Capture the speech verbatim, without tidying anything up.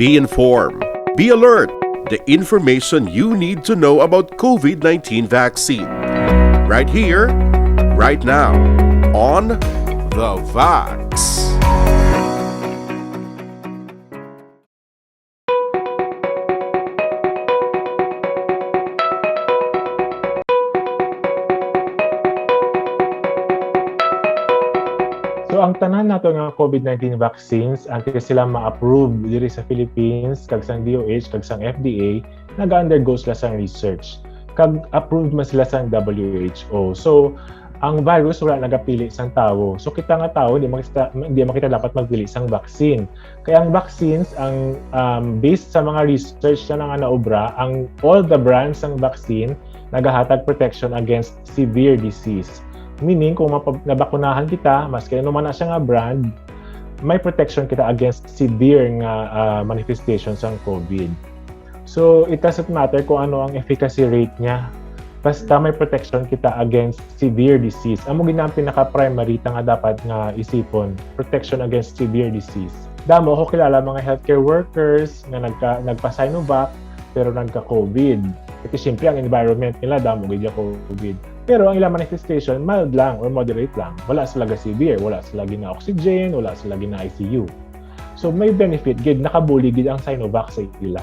Be informed. Be alert. The information you need to know about COVID nineteen vaccine. Right here, right now, on The Vax. So ang tanan nato nga COVID nineteen vaccines, until sila ma-approve diri sa Philippines, kag sang D O H, kag sang F D A, naga-undergo sila sang research. Kag approved man sila sang W H O. So ang virus wala nagapili sang tawo. So kita nga tawo, hindi makita, hindi makita dapat magpili sang vaccine. Kaya ang vaccines, ang um, based sa mga research na nga naobra, ang all the brands sang vaccine nagahatag protection against severe disease. Meaning, kung mapab- nabakunahan kita, maski ano man na siya nga brand, may protection kita against severe nga ah, manifestation sang COVID. So, it doesn't matter kung ano ang efficacy rate niya. Basta may protection kita against severe disease. Amo gid ang pinaka-primary ta nga dapat nga isipon, protection against severe disease. Damo ako kilala mga healthcare workers nga nagka, nagpa-Sinovac pero nagka-COVID. Kasi siyempre ang environment nila damo gid yung COVID. Pero ang ilang manifestation mild lang or moderate lang. Wala sila ga severe, wala sila gina-oxygen, wala sila gina-I C U. So may benefit gid, nakabuli gid ang Sinovac sa ila.